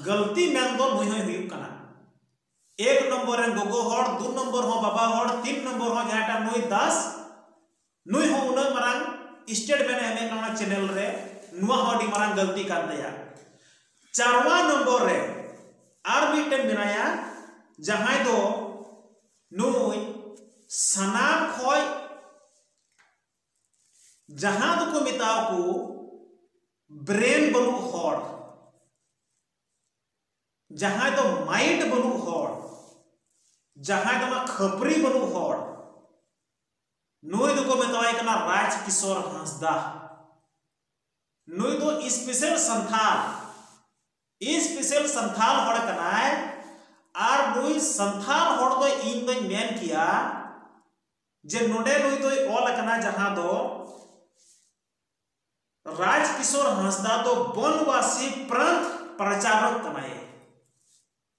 ᱜᱟᱹᱞᱛᱤ ᱢᱮᱱ ᱫᱚ ᱱᱩᱭ ᱦᱚᱸᱭ ᱦᱩᱭᱩᱜ ᱠᱟᱱᱟ᱾ ᱮᱠ ᱱᱚᱢᱵᱚᱨ ᱨᱮᱱ ᱜᱚᱜᱚ ᱦᱚᱲ, ᱫᱩ ᱱᱚᱢᱵᱚᱨ ᱦᱚᱸ ᱵᱟᱵᱟ ᱦᱚᱲ, ᱛᱤᱱ ᱱᱚᱢᱵᱚᱨ ᱦᱚᱸ ᱡᱟᱦᱟᱸᱴᱟᱜ ᱱᱩᱭ ᱫᱟᱥ, ᱱᱩᱭ ᱦᱚᱸ ᱩᱱᱟᱹᱜ ᱢᱟᱨᱟᱝ ᱥᱴᱮᱴᱢᱮᱱᱴ ᱮ ᱮᱢᱮᱫ ᱠᱟᱱᱟ ᱪᱮᱱᱮᱞ ᱨᱮ, ᱱᱚᱣᱟ ᱦᱚᱸ ᱟᱹᱰᱤ ᱢᱟᱨᱟᱝ ᱜᱟᱹᱞᱛᱤ ᱠᱟᱱ ᱛᱟᱭᱟ᱾ ᱪᱟᱨᱣᱟ ᱱᱚᱢᱵᱚᱨ ᱨᱮ ᱟᱨ ᱢᱤᱫᱴᱮᱱ ᱢᱮᱱᱟᱭᱟ, ᱡᱟᱦᱟᱸᱭ ᱫᱚ ᱱᱩᱭ ᱥᱟᱱᱟᱢ ᱠᱷᱚᱡ ᱡᱟᱦᱟᱸ ᱫᱚᱠᱚ ᱢᱮᱛᱟᱣ ᱠᱚ ᱵᱨᱮᱱ ᱵᱟᱹᱱᱩᱜ ᱦᱚᱲ, ᱡᱟᱦᱟᱸᱭ ᱫᱚ ᱢᱟᱭᱤᱱᱰ ᱵᱟᱹᱱᱩᱜ ᱦᱚᱲ, ᱡᱟᱦᱟᱸᱭ ᱫᱚ ᱚᱱᱟ ᱠᱷᱟᱹᱯᱨᱤ ᱵᱟᱹᱱᱩᱜ ᱦᱚᱲ, ᱱᱩᱭ ᱫᱚᱠᱚ ᱢᱮᱛᱟᱣᱟᱭ ᱠᱟᱱᱟ ᱨᱟᱡᱽ ᱠᱤᱥᱳᱨ ᱦᱟᱸᱥᱫᱟ᱾ ᱱᱩᱭ ᱫᱚ ᱥᱯᱮᱥᱟᱞ ᱥᱟᱱᱛᱷᱟᱞ, ᱥᱯᱮᱥᱟᱞ ᱥᱟᱱᱛᱷᱟᱞ ᱦᱚᱲ ᱠᱟᱱᱟᱭ᱾ ᱟᱨ ᱱᱩᱭ ᱥᱟᱱᱛᱷᱟᱞ ᱦᱚᱲ ᱫᱚ ᱤᱧ ᱫᱚᱧ ᱢᱮᱱ ᱠᱮᱭᱟ ᱡᱮ ᱱᱚᱰᱮ ᱱᱩᱭ ᱫᱚᱭ ᱚᱞ ᱟᱠᱟᱱᱟ, ᱡᱟᱦᱟᱸ ᱫᱚ ᱨᱟᱡᱽ ᱠᱤᱥᱳᱨ ᱦᱟᱸᱥᱫᱟ ᱫᱚ ᱵᱚᱱᱵᱟᱥᱤ ᱯᱨᱟᱱᱛ ᱯᱨᱚᱪᱟᱨᱚᱠ ᱠᱟᱱᱟᱭ᱾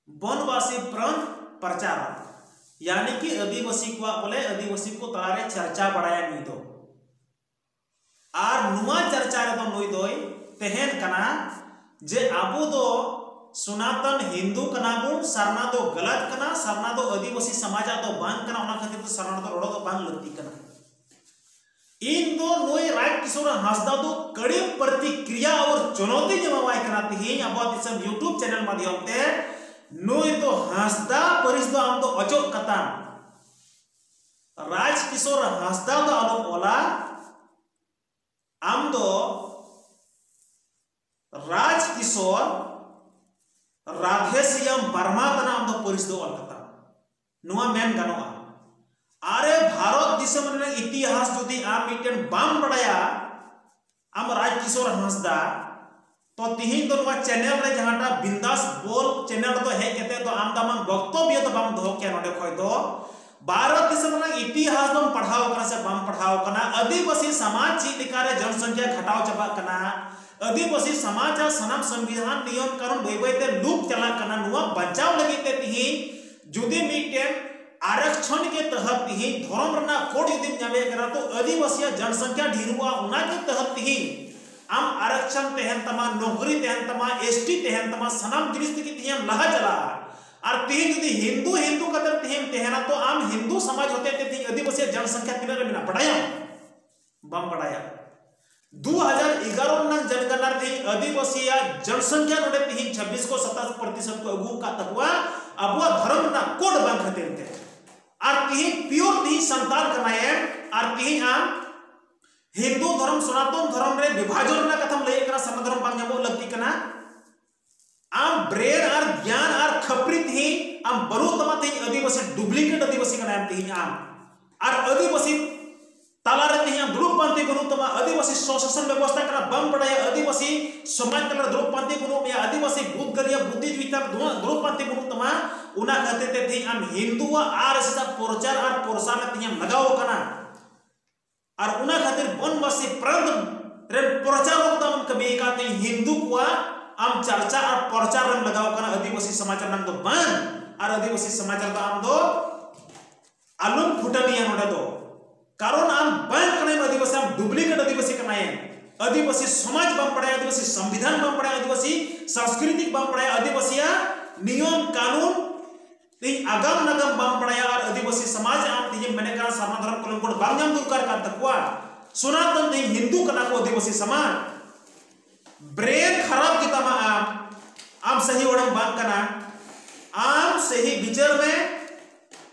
ᱵᱚᱱᱵᱟᱥᱤ ᱯᱨᱟᱱᱛ ᱯᱨᱚᱪᱟᱨᱚᱠ, ᱭᱟᱱᱤ ᱠᱤ ᱟᱹᱫᱤᱵᱟᱹᱥᱤ ᱠᱚᱣᱟᱜ ᱵᱚᱞᱮ ᱟᱹᱫᱤᱵᱟᱹᱥᱤ ᱠᱚ ᱛᱟᱞᱟᱨᱮ ᱪᱟᱨᱪᱟ ᱵᱟᱲᱟᱭᱟ ᱱᱩᱭ ᱫᱚ᱾ ᱟᱨ ᱱᱚᱣᱟ ᱪᱟᱨᱪᱟ ᱨᱮᱫᱚ ᱱᱩᱭ ᱫᱚᱭ ᱛᱟᱦᱮᱱ ᱠᱟᱱᱟ ᱡᱮ ᱟᱵᱚ ᱫᱚ ᱥᱚᱱᱟᱛᱚᱱ ᱦᱤᱱᱫᱩ ᱠᱟᱱᱟ ᱵᱚᱱ, ᱥᱟᱨᱱᱟ ᱫᱚ ᱜᱟᱞᱟᱛ ᱠᱟᱱᱟ, ᱥᱟᱨᱱᱟ ᱫᱚ ᱟᱹᱫᱤᱵᱟᱹᱥᱤ ᱥᱚᱢᱟᱡᱟᱜ ᱫᱚ ᱵᱟᱝ ᱠᱟᱱᱟ, ᱚᱱᱟ ᱠᱷᱟᱹᱛᱤᱨ ᱛᱮ ᱥᱟᱨᱱᱟ ᱫᱚ ᱨᱚᱲ ᱫᱚ ᱵᱟᱝ ᱞᱟᱹᱠᱛᱤ ᱠᱟᱱᱟ᱾ ᱤᱧ ᱫᱚ ᱱᱩᱭ ᱨᱟᱡᱽ ᱠᱤᱥᱳᱨ ᱦᱟᱸᱥᱫᱟ ᱫᱚ ᱠᱟᱹᱲᱤ ᱯᱨᱚᱛᱤᱠᱨᱤᱭᱟ ᱟᱨ ᱪᱩᱱᱚᱣᱛᱤᱧ ᱮᱢᱟᱣᱟᱭ ᱠᱟᱱᱟ ᱛᱮᱦᱮᱧ ᱟᱵᱚᱣᱟᱜ ᱫᱤᱥᱚᱢ YouTube ᱪᱮᱱᱮᱞ ᱢᱟᱫᱽᱫᱷᱚᱢ ᱛᱮ᱾ ᱱᱩᱭ ᱫᱚ ᱦᱟᱸᱥᱫᱟ ᱯᱟᱹᱨᱤᱥ ᱫᱚ ᱟᱢ ᱫᱚ ᱚᱪᱚᱜ ᱠᱟᱛᱟᱢ᱾ ᱨᱟᱡᱽ ᱠᱤᱥᱳᱨ ᱦᱟᱸᱥᱫᱟ ᱫᱚ ᱟᱞᱚᱢ ᱚᱞᱟ, ᱟᱢ ᱫᱚ ᱨᱟᱡᱽ ᱠᱤᱥᱳᱨ ᱨᱟᱫᱷᱮᱥᱭᱟᱢ ᱵᱟᱨᱢᱟ ᱠᱟᱱᱟ, ᱟᱢ ᱫᱚ ᱯᱟᱹᱨᱤᱥ ᱫᱚ ᱚᱞ ᱠᱟᱛᱟᱢ᱾ ᱱᱚᱣᱟ ᱢᱮᱱ ᱜᱟᱱᱚᱜᱼᱟ᱾ ᱟᱨᱮ, ᱵᱷᱟᱨᱚᱛ ᱫᱤᱥᱚᱢ ᱨᱮᱱᱟᱜ ᱤᱛᱤᱦᱟᱥ ᱡᱩᱫᱤ ᱟᱢ ᱢᱤᱫᱴᱮᱱ ᱵᱟᱢ ᱵᱟᱲᱟᱭᱟ, ᱟᱢ ᱨᱟᱡᱽ ᱠᱤᱥᱳᱨ ᱦᱟᱸᱥᱫᱟ, ᱛᱚ ᱛᱤᱦᱤᱧ ᱫᱚ ᱱᱚᱣᱟ ᱪᱮᱱᱮᱞ ᱨᱮ ᱡᱟᱦᱟᱸᱴᱟᱜ ᱵᱤᱱᱫᱟᱥ ᱵᱚᱞ ᱪᱮᱱᱮᱞ ᱨᱮᱫᱚ ᱦᱮᱡ ᱠᱟᱛᱮ ᱫᱚ ᱟᱢ ᱫᱚ ᱟᱢᱟᱜ ᱵᱚᱠᱛᱚᱵᱭᱚ ᱫᱚ ᱵᱟᱢ ᱫᱚᱦᱚ ᱠᱮᱭᱟ ᱱᱚᱰᱮ ᱠᱷᱚᱡ ᱫᱚ᱾ ᱵᱷᱟᱨᱚᱛ ᱫᱤᱥᱚᱢ ᱨᱮᱱᱟᱜ ᱤᱛᱤᱦᱟᱥ ᱫᱚᱢ ᱯᱟᱲᱦᱟᱣ ᱠᱟᱱᱟ ᱥᱮ ᱵᱟᱢ ᱯᱟᱲᱦᱟᱣ ᱠᱟᱱᱟ? ᱟᱹᱫᱤᱵᱟᱹᱥᱤ ᱥᱚᱢᱟᱡᱽ ᱪᱮᱫ ᱞᱮᱠᱟᱨᱮ ᱡᱚᱱᱥᱚᱝᱠᱷᱟ ᱜᱷᱟᱴᱟᱣ ᱪᱟᱵᱟᱜ ᱠᱟᱱᱟ, ᱟᱹᱫᱤᱵᱟᱹᱥᱤ ᱥᱚᱢᱟᱡᱽ ᱟᱨ ᱥᱟᱱᱟᱢ ᱥᱚᱝᱵᱤᱫᱷᱟᱱ ᱱᱤᱭᱚᱢ ᱠᱟᱹᱱᱩᱱ ᱵᱟᱹᱭ ᱵᱟᱹᱭ ᱛᱮ ᱞᱩᱯ ᱪᱟᱞᱟᱜ ᱠᱟᱱᱟ᱾ ᱱᱚᱣᱟ ᱵᱟᱧᱪᱟᱣ ᱞᱟᱹᱜᱤᱫ ᱛᱮ ᱛᱤᱦᱤᱧ ᱡᱩᱫᱤ ᱢᱤᱫᱴᱮᱱ ᱟᱨᱚᱠᱥᱚᱱ ᱜᱮ ᱛᱚᱦᱚᱵ ᱛᱤᱦᱤᱧ ᱫᱷᱚᱨᱚᱢ ᱨᱮᱱᱟᱜ ᱠᱳᱰ ᱡᱩᱫᱤᱢ ᱧᱟᱢᱮᱫ ᱠᱟᱱᱟ, ᱛᱚ ᱟᱹᱫᱤᱵᱟᱹᱥᱤᱭᱟᱜ ᱡᱚᱱᱥᱚᱝᱠᱷᱟ ᱰᱷᱮᱨᱚᱜᱼᱟ, ᱚᱱᱟ ᱜᱮ ᱛᱚᱦᱚᱵ ᱛᱤᱦᱤᱧ ᱟᱢ ᱟᱨᱚᱠᱥᱚᱱ ᱛᱟᱦᱮᱱ ᱛᱟᱢᱟ, ᱱᱚᱠᱨᱤ ᱛᱟᱦᱮᱱ ᱛᱟᱢᱟ, ᱮᱥ ᱴᱤ ᱛᱟᱦᱮᱱ ᱛᱟᱢᱟ, ᱥᱟᱱᱟᱢ ᱡᱤᱱᱤᱥ ᱛᱮᱜᱮ ᱛᱤᱦᱤᱧ ᱮᱢ ᱞᱟᱦᱟ ᱪᱟᱞᱟᱜᱼᱟ᱾ ᱟᱨ ᱛᱤᱦᱤᱧ ᱡᱩᱫᱤ ᱦᱤᱱᱫᱩ ᱦᱤᱱᱫᱩ ᱠᱟᱛᱮ ᱛᱤᱦᱤᱧ ᱛᱟᱦᱮᱱᱟ, ᱛᱚ ᱟᱢ ᱦᱤᱱᱫᱩ ᱥᱚᱢᱟᱡᱽ ᱦᱚᱛᱮ ᱛᱮ ᱛᱤᱦᱤᱧ ᱟᱹᱫᱤᱵᱟᱹᱥᱤᱭᱟᱜ ᱡᱚᱱᱥᱚᱝᱠᱷᱟ ᱛᱤᱱᱟᱹᱜ ᱨᱮ ᱢᱮᱱᱟᱜᱼᱟ ᱵᱟᱰᱟᱭᱟᱢ? ᱵᱟᱢ ᱵᱟᱰᱟᱭᱟ᱾ ᱫᱩ ᱦᱟᱡᱟᱨ ᱮᱜᱟᱨᱚ ᱨᱮᱱᱟᱜ ᱡᱚᱱᱜᱚᱱᱟ ᱨᱮ ᱛᱤᱦᱤᱧ ᱟᱹᱫᱤᱵᱟᱹᱥᱤᱭᱟᱜ ᱡᱚᱱᱥᱚᱝᱠᱷᱟ ᱱᱚᱰᱮ ᱛᱤᱦᱤᱧ ᱪᱷᱟᱵᱵᱤᱥ ᱠᱚ ᱥᱟᱛᱟᱥ ᱯᱨᱚᱛᱤᱥᱚᱛ ᱠᱚ ᱟᱹᱜᱩ ᱟᱠᱟᱫ ᱛᱟᱠᱚᱣᱟ ᱟᱵᱚᱣᱟᱜ ᱫᱷᱚᱨᱚᱢ ᱨᱮᱱᱟᱜ ᱠᱳᱰ ᱵᱟᱝ ᱠᱷᱟᱹᱛᱤᱨ ᱛᱮ᱾ ᱟᱨ ᱛᱤᱦᱤᱧ ᱯᱤᱭᱳᱨ ᱛᱤᱦᱤᱧ ᱥᱟᱱᱛᱟᱲ ᱠᱟᱱᱟᱭᱮᱢ, ᱟᱨ ᱛᱤᱦᱤᱧ ᱟᱢ ᱦᱤᱱᱫᱩ ᱫᱷᱚᱨᱚᱢ ᱥᱚᱱᱟᱛᱚᱱ ᱫᱷᱚᱨᱚᱢ ᱨᱮ ᱵᱤᱵᱷᱟᱡᱚᱱ ᱨᱮᱱᱟᱜ ᱠᱟᱛᱷᱟᱢ ᱞᱟᱹᱭᱮᱫ ᱠᱟᱱᱟ, ᱥᱟᱨᱱᱟ ᱫᱷᱚᱨᱚᱢ ᱵᱟᱝ ᱧᱟᱢᱚᱜ ᱞᱟᱹᱠᱛᱤ ᱠᱟᱱᱟ᱾ ᱟᱢ ᱵᱨᱮᱱ ᱟᱨ ᱜᱮᱭᱟᱱ ᱟᱨ ᱠᱷᱟᱹᱯᱨᱤ ᱛᱤᱦᱤᱧ ᱟᱢ ᱵᱟᱹᱱᱩᱜ ᱛᱟᱢᱟ, ᱛᱤᱦᱤᱧ ᱟᱹᱫᱤᱵᱟᱹᱥᱤ ᱰᱩᱯᱞᱤᱠᱮᱴ ᱟᱹᱫᱤᱵᱟᱹᱥᱤ ᱠᱟᱱᱟᱭᱮᱢ ᱛᱤᱦᱤᱧ ᱟᱢ᱾ ᱟᱨ ᱟᱹᱫᱤᱵᱟᱹᱥᱤ ᱛᱟᱞᱟᱨᱮ ᱛᱤᱦᱤᱧ ᱟᱢ ᱫᱩᱲᱩᱵ ᱯᱟᱱᱛᱮ ᱵᱟᱹᱱᱩᱜ ᱛᱟᱢᱟ, ᱟᱹᱫᱤᱵᱟᱹᱥᱤ ᱥᱚᱥᱟᱥᱚᱱ ᱵᱮᱵᱚᱥᱛᱷᱟ ᱠᱟᱱᱟ ᱵᱟᱢ ᱵᱟᱰᱟᱭᱟ, ᱟᱹᱫᱤᱵᱟᱹᱥᱤ ᱥᱚᱢᱟᱡᱽ ᱛᱟᱞᱟᱨᱮ ᱫᱩᱲᱩᱵ ᱯᱟᱱᱛᱮ ᱵᱟᱹᱱᱩᱜ ᱢᱮᱭᱟ, ᱟᱹᱫᱤᱵᱟᱹᱥᱤ ᱵᱩᱫᱷ ᱜᱟᱹᱨᱤᱭᱟ ᱵᱩᱫᱽᱫᱷᱤᱡᱤᱵᱤ ᱛᱟᱞᱟᱨᱮ ᱫᱩᱲᱩᱵ ᱫᱩᱲᱩᱵ ᱯᱟᱱᱛᱮ ᱵᱟᱹᱱᱩᱜ ᱛᱟᱢᱟ, ᱚᱱᱟ ᱠᱷᱟᱹᱛᱤᱨ ᱛᱮ ᱛᱤᱦᱤᱧ ᱟᱢ ᱦᱤᱱᱫᱩᱣᱟᱜ ᱟᱨ ᱮᱥ ᱮᱥ ᱟᱜ ᱯᱨᱚᱪᱟᱨ ᱟᱨ ᱯᱨᱚᱥᱟᱨ ᱨᱮ ᱛᱤᱦᱤᱧ ᱮᱢ ᱞᱟᱜᱟᱣ ᱟᱠᱟᱱᱟ᱾ ᱟᱨ ᱚᱱᱟ ᱠᱷᱟᱹᱛᱤᱨ ᱵᱚᱱᱵᱟᱥᱤ ᱯᱨᱟᱱᱛ ᱨᱮᱱ ᱯᱨᱚᱪᱟᱨᱚᱠ ᱫᱚ ᱟᱢ ᱠᱟᱹᱢᱤ ᱟᱠᱟᱫ ᱛᱮ ᱦᱤᱱᱫᱩ ᱠᱚᱣᱟᱜ ᱟᱢ ᱪᱟᱨᱪᱟ ᱟᱨ ᱯᱨᱚᱪᱟᱨ ᱨᱮᱢ ᱞᱟᱜᱟᱣ ᱠᱟᱱᱟ, ᱟᱹᱫᱤᱵᱟᱹᱥᱤ ᱥᱚᱢᱟᱡᱽ ᱨᱮᱱᱟᱜ ᱫᱚ ᱵᱟᱝ᱾ ᱟᱨ ᱟᱹᱫᱤᱵᱟᱹᱥᱤ ᱥᱚᱢᱟᱡᱽ ᱨᱮᱫᱚ ᱟᱢ ᱫᱚ ᱟᱞᱚᱢ ᱯᱷᱩᱴᱟᱹᱱᱤᱭᱟ ᱱᱚᱰᱮ ᱫᱚ, ᱠᱟᱨᱚᱱ ᱟᱢ ᱵᱟᱝ ᱠᱟᱱᱟᱭᱮᱢ ᱟᱹᱫᱤᱵᱟᱹᱥᱤ, ᱟᱢ ᱰᱩᱯᱞᱤᱠᱮᱴ ᱟᱹᱫᱤᱵᱟᱹᱥᱤ ᱠᱟᱱᱟᱭᱮᱢ᱾ ᱟᱹᱫᱤᱵᱟᱹᱥᱤ ᱥᱚᱢᱟᱡᱽ ᱵᱟᱢ ᱵᱟᱲᱟᱭᱟ, ᱟᱹᱫᱤᱵᱟᱹᱥᱤ ᱥᱚᱝᱵᱤᱫᱷᱟᱱ ᱵᱟᱢ ᱵᱟᱲᱟᱭᱟ, ᱟᱹᱫᱤᱵᱟᱹᱥᱤ ᱥᱚᱝᱥᱠᱨᱤᱛᱤ ᱵᱟᱢ ᱵᱟᱲᱟᱭᱟ, ᱟᱹᱫᱤᱵᱟᱹᱥᱤᱭᱟᱜ ᱱᱤᱭᱚᱢ ᱠᱟᱹᱱᱩᱱ ᱛᱤᱦᱤᱧ ᱟᱜᱟᱢ ᱱᱟᱜᱟᱢ ᱵᱟᱢ ᱵᱟᱲᱟᱭᱟ ᱟᱨ ᱟᱹᱫᱤᱵᱟᱹᱥᱤ ᱥᱚᱢᱟᱡᱽ ᱟᱢ ᱛᱤᱦᱤᱧ ᱢᱮᱱᱮᱫ ᱠᱟᱱᱟ ᱥᱟᱨᱱᱟ ᱫᱷᱚᱨᱚᱢ ᱠᱚᱞᱚᱢ ᱠᱳᱰ ᱵᱟᱝ ᱧᱟᱢ ᱫᱚᱨᱠᱟᱨ ᱠᱟᱱ ᱛᱟᱠᱚᱣᱟ᱾ ᱥᱚᱱᱟᱛᱚᱱ ᱛᱤᱦᱤᱧ ᱦᱤᱱᱫᱩ ᱠᱟᱱᱟ ᱠᱚ ᱟᱹᱫᱤᱵᱟᱹᱥᱤ ᱥᱚᱢᱟᱡᱽ᱾ ᱵᱨᱮᱱ ᱠᱷᱟᱨᱟᱯ ᱜᱮᱛᱟᱢᱟ ᱟᱢ, ᱟᱢ ᱥᱟᱹᱦᱤ ᱦᱚᱲᱮᱢ ᱵᱟᱝ ᱠᱟᱱᱟ᱾ ᱟᱢ ᱥᱟᱹᱦᱤ ᱵᱤᱪᱟᱹᱨ ᱢᱮ᱾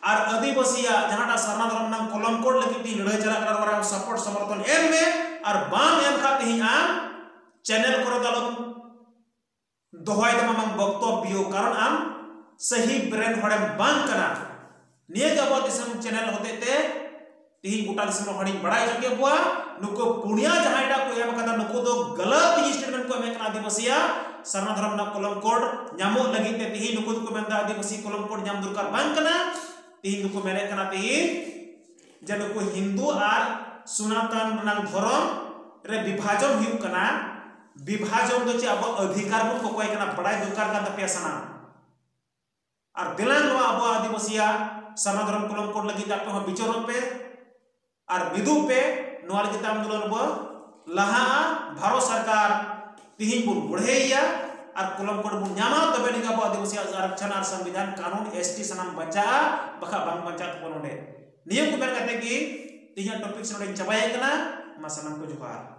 ᱟᱨ ᱟᱹᱫᱤᱵᱟᱹᱥᱤᱭᱟᱜ ᱡᱟᱦᱟᱸᱴᱟᱜ ᱥᱟᱨᱱᱟ ᱫᱷᱚᱨᱚᱢ ᱨᱮᱱᱟᱜ ᱠᱚᱞᱚᱢ ᱠᱳᱰ ᱞᱟᱹᱜᱤᱫ ᱛᱤᱧ ᱞᱟᱹᱲᱦᱟᱹᱭ ᱪᱟᱞᱟᱜ ᱠᱟᱱᱟ, ᱱᱚᱣᱟ ᱨᱮ ᱟᱢ ᱥᱟᱯᱳᱨᱴ ᱥᱚᱢᱚᱨᱛᱷᱚᱱ ᱮᱢ ᱢᱮ᱾ ᱟᱨ ᱵᱟᱢ ᱮᱢ ᱠᱷᱟᱱ ᱛᱤᱦᱤᱧ ᱟᱢ ᱪᱮᱱᱮᱞ ᱠᱚᱨᱮ ᱫᱚ ᱟᱞᱚᱢ ᱫᱚᱦᱚᱭ ᱛᱟᱢᱟ ᱵᱟᱝ ᱵᱚᱠᱛᱚᱵᱵᱤᱭᱚ, ᱠᱟᱨᱚᱱ ᱟᱢ ᱥᱟᱹᱦᱤ ᱵᱨᱮᱱ ᱦᱚᱲᱮᱢ ᱵᱟᱝ ᱠᱟᱱᱟ᱾ ᱱᱤᱭᱟᱹ ᱜᱮ ᱟᱵᱚᱣᱟᱜ ᱫᱤᱥᱚᱢ ᱪᱮᱱᱮᱞ ᱦᱚᱛᱮᱡ ᱛᱮ ᱛᱤᱦᱤᱧ ᱜᱚᱴᱟ ᱫᱤᱥᱚᱢ ᱨᱮᱱ ᱦᱚᱲᱤᱧ ᱵᱟᱲᱟᱭ ᱦᱚᱪᱚ ᱠᱮᱫ ᱠᱚᱣᱟ᱾ ᱱᱩᱠᱩ ᱯᱩᱱᱭᱟ ᱡᱟᱦᱟᱸᱭ ᱴᱟᱜ ᱠᱚ ᱮᱢ ᱟᱠᱟᱫᱟ, ᱱᱩᱠᱩ ᱫᱚ ᱜᱟᱞᱟᱛ ᱛᱤᱦᱤᱧ ᱥᱴᱮᱴᱢᱮᱱᱴ ᱠᱚ ᱮᱢᱮᱫ ᱠᱟᱱᱟ ᱟᱹᱫᱤᱵᱟᱹᱥᱤᱭᱟᱜ ᱥᱟᱨᱱᱟ ᱫᱷᱚᱨᱚᱢ ᱨᱮᱱᱟᱜ ᱠᱚᱞᱚᱢ ᱠᱳᱰ ᱧᱟᱢᱚᱜ ᱞᱟᱹᱜᱤᱫ ᱛᱮ᱾ ᱛᱤᱦᱤᱧ ᱱᱩᱠᱩ ᱫᱚᱠᱚ ᱢᱮᱱᱫᱟ ᱟᱹᱫᱤᱵᱟᱹᱥᱤ ᱠᱚᱞᱚᱢ ᱠᱳᱰ ᱧᱟᱢ ᱫᱚᱨᱠᱟᱨ ᱵᱟᱝ ᱠᱟᱱᱟ᱾ ᱛᱤᱦᱤᱧ ᱫᱚᱠᱚ ᱢᱮᱱᱮᱫ ᱠᱟᱱᱟ ᱛᱤᱦᱤᱧ ᱡᱮ ᱱᱩᱠᱩ ᱦᱤᱱᱫᱩ ᱟᱨ ᱥᱚᱱᱟᱛᱚᱱ ᱨᱮᱱᱟᱜ ᱫᱷᱚᱨᱚᱢ ᱨᱮ ᱵᱤᱵᱷᱟᱡᱚᱱ ᱦᱩᱭᱩᱜ ᱠᱟᱱᱟ᱾ ᱵᱤᱵᱷᱟᱡᱚᱱ ᱫᱚ ᱪᱮᱫ ᱟᱵᱚ ᱚᱫᱷᱤᱠᱟᱨ ᱵᱚᱱ ᱠᱚᱠᱚᱭ ᱠᱟᱱᱟ, ᱵᱟᱲᱟᱭ ᱫᱚᱨᱠᱟᱨ ᱠᱟᱱ ᱛᱟᱯᱮᱭᱟ ᱥᱟᱱᱟᱢ᱾ ᱟᱨ ᱫᱮᱞᱟᱝ ᱱᱚᱣᱟ ᱟᱵᱚᱣᱟᱜ ᱟᱹᱫᱤᱵᱟᱹᱥᱤᱭᱟᱜ ᱥᱟᱨᱱᱟ ᱫᱷᱚᱨᱚᱢ ᱠᱚᱞᱚᱢ ᱠᱳᱰ ᱞᱟᱹᱜᱤᱫ ᱟᱯᱮ ᱦᱚᱸ ᱵᱤᱪᱟᱹᱨᱚᱜ ᱯᱮ ᱟᱨ ᱢᱤᱫᱩᱜ ᱯᱮ᱾ ᱱᱚᱣᱟ ᱞᱟᱹᱜᱤᱫ ᱛᱮ ᱟᱱᱫᱳᱞᱚᱱ ᱵᱚ ᱞᱟᱦᱟᱜᱼᱟ᱾ ᱵᱷᱟᱨᱚᱛ ᱥᱚᱨᱠᱟᱨ ᱛᱤᱦᱤᱧ ᱵᱚᱱ ᱵᱚᱲᱦᱮᱭᱟ ᱟᱨ ᱠᱚᱞᱚᱢ ᱠᱳᱰ ᱵᱚᱱ ᱧᱟᱢᱟ, ᱛᱚᱵᱮ ᱟᱹᱱᱤᱡ ᱟᱵᱚ ᱟᱹᱫᱤᱵᱟᱹᱥᱤᱭᱟᱜ ᱟᱨᱟᱠᱪᱷᱚᱱ ᱟᱨ ᱥᱚᱝᱵᱤᱫᱷᱟᱱ ᱠᱟᱹᱱᱩᱱ ᱮᱥ ᱴᱤ ᱥᱟᱱᱟᱢ ᱵᱟᱧᱪᱟᱜᱼᱟ, ᱵᱟᱠᱷᱟᱡ ᱵᱟᱝ ᱵᱟᱧᱪᱟᱜ ᱛᱟᱵᱚᱱ ᱱᱚᱰᱮ᱾ ᱱᱤᱭᱟᱹ ᱠᱚ ᱢᱮᱱ ᱠᱟᱛᱮ ᱜᱮ ᱛᱮᱦᱮᱧᱟᱜ ᱴᱚᱯᱤᱠ ᱱᱚᱰᱮᱧ ᱪᱟᱵᱟᱭᱮᱫ ᱠᱟᱱᱟ᱾ ᱢᱟ ᱥᱟᱱᱟᱢ ᱠᱚ ᱡᱚᱦᱟᱨ᱾